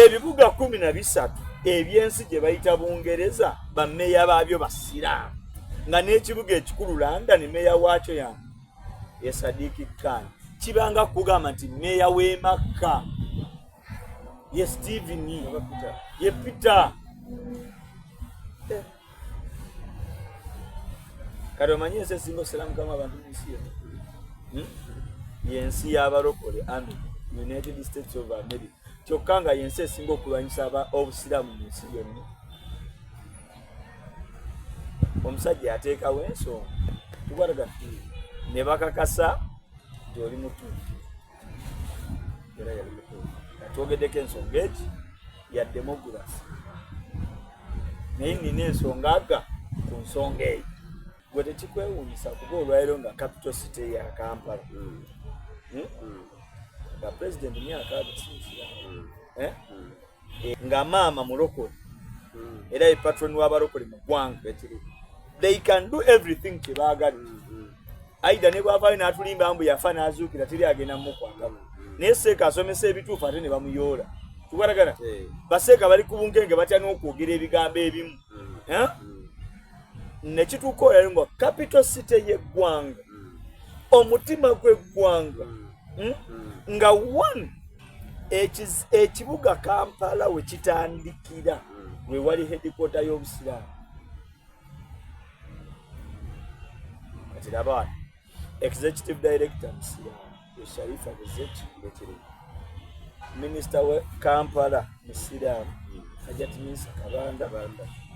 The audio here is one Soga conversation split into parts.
Ebibuga 13 eby'ensi gye bayita Bungereza bammeeya baabyo Basiraamu nga n'ekibuga ekikulu London meeya waakyo yani ye Sadiq Khan. Kibanga kugamba nti meeya w'e Makka ye Stephen ye Peter. Eh. Kati omanyi ensi esinga osiramukamu abantu mu nsi yonna hmm? Yensi y'abalokole ami United States of America kyokka nga yensi esinga okulwanyisa obusiraamu mu nsi yonna. Omusajja yateekawo ensonga tukwatagana ne bakakasa nti oli mutuufu era yali mutuufu. Katwogeddeko ensonga egi ya demography naye nina ensonga aga ku nsonga eyo gwe tekikwewuunyisa kuba olwaliro nga capital city ya Kampala mm. Hmm? Mm. nga president myaka agasinzira mm. eh? mm. eh, nga maama mulokole mm. era ye patron w'abalokole mu ggwanga they can do everything kyebaagala mm. mm. aida ne bwavaayo n'atulimba mbu yafa n'azuukira teri agenda mumukwatako mm. naye seeka asomesa ebituufu ate ne bamuyoola tukwatagana eh. baseeka bali ku bunkenge batya n'okwogera ebigambo ebimu mm. eh? mm. nekituuka olalo nga capital city y'eggwanga omutima gw'eggwanga hmm? nga one ekibuga Kampala we kitandikira we wali headquarter y'obusiraamu kati laba wano executive director musiraamu ye Sharifa Buzeki minisita we Kampala musiraamu Hajat Minsa Kabanda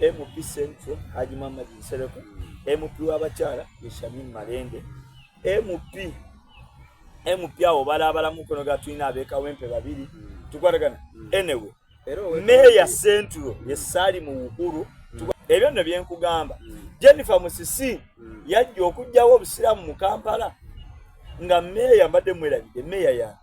MP Central Haji Muhammad Nsereko MP w'abakyala ye Shamim Malende MP MP awo balaabala mukono ga tulina ab'ekawempe babiri tukwatagana anyway meeya Central ye Salim Uhuru mm. ebyo nno byenkugamba mm. Jennifer Musisi mm. yajja okugyawo obusiraamu mu Kampala nga meeya mbadde mwerabidde meeya ya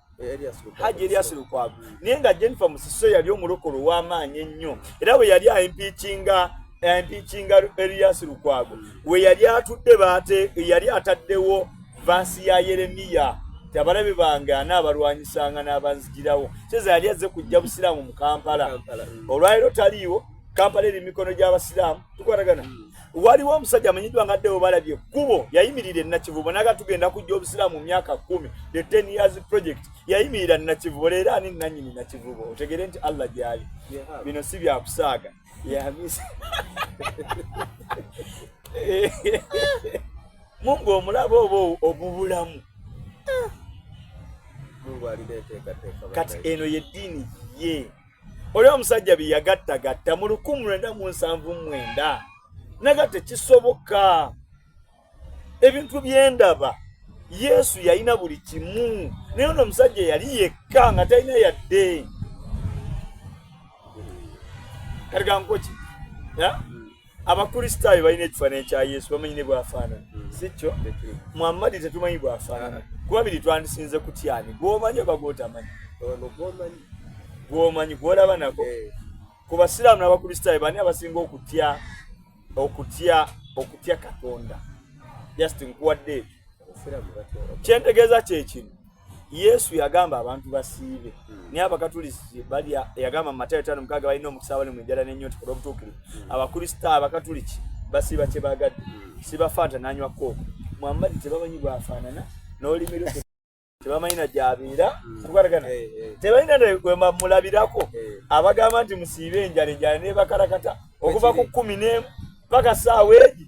Haji Elias Lukwago naye nga Jennifer Musisi yali omulokole ow'amaanyi ennyo era bwe yali ayimpiikinga ayimpiikinga Elias Lukwago we yali atudde baate yali ataddewo vaasi ya Yeremiya nti abalabe bange anaabalwanyisanga n'abanzigirawo kyeza yali azze kujja busiraamu mu Kampala mm. olwaliro taliiwo Kampala eri mikono gy'abasiraamu tukwatagana mm. waliwo omusajja amanyiddwa nga Deo Balabye ekkubo yayimirira e Nakivubo naga tugenda kujja obusiraamu mu myaka kkumi the 10 years project yayimirira Nakivubo leero ani nanyini Nakivubo otegere nti Allah gyali bino si byakusaaga yamisa Mungu omulaba oba obubulamu kati eno yeddiini ye oli omusajja bye yagattagatta mu 1979 naga tekisoboka ebintu byendaba yesu yalina buli kimu naye ono omusajja yali yekka nga talina yadde kati gankoki abakristaayo balina ekifaananyi kya yesu bamanyi ne bwafaanana hmm. si kyo muhammadi tetumanyi bwafaanana kuba biri twandisinze kutyani gwomanyi oba gwotamanyi gwomanyi gwolaba nako eh. ku basiraamu n'abakristaayo bani abasinga okutya okutya okutya katonda just nkuwadde ekyo kyentegeeza kyekino yesu yagamba abantu basiibe hmm. naye abakatuliki balya yagamba mu matayo 56 balina omukisa abali mu njala n'ennyonta olw'obutuukirivu hmm. abakristaayo abakatuliki basiiba kye bagadde hmm. siba fanta n'anywa kooko muhammadi tebamanyi bwafaanana n'olulimi lwe tebamanyi na gyabeera tukwatagana eh, eh. tebalina wemulabirako eh. abagamba nti musiibe enjala enjala nebakalakata okuva ku kkumi n'emu paka saawa egi.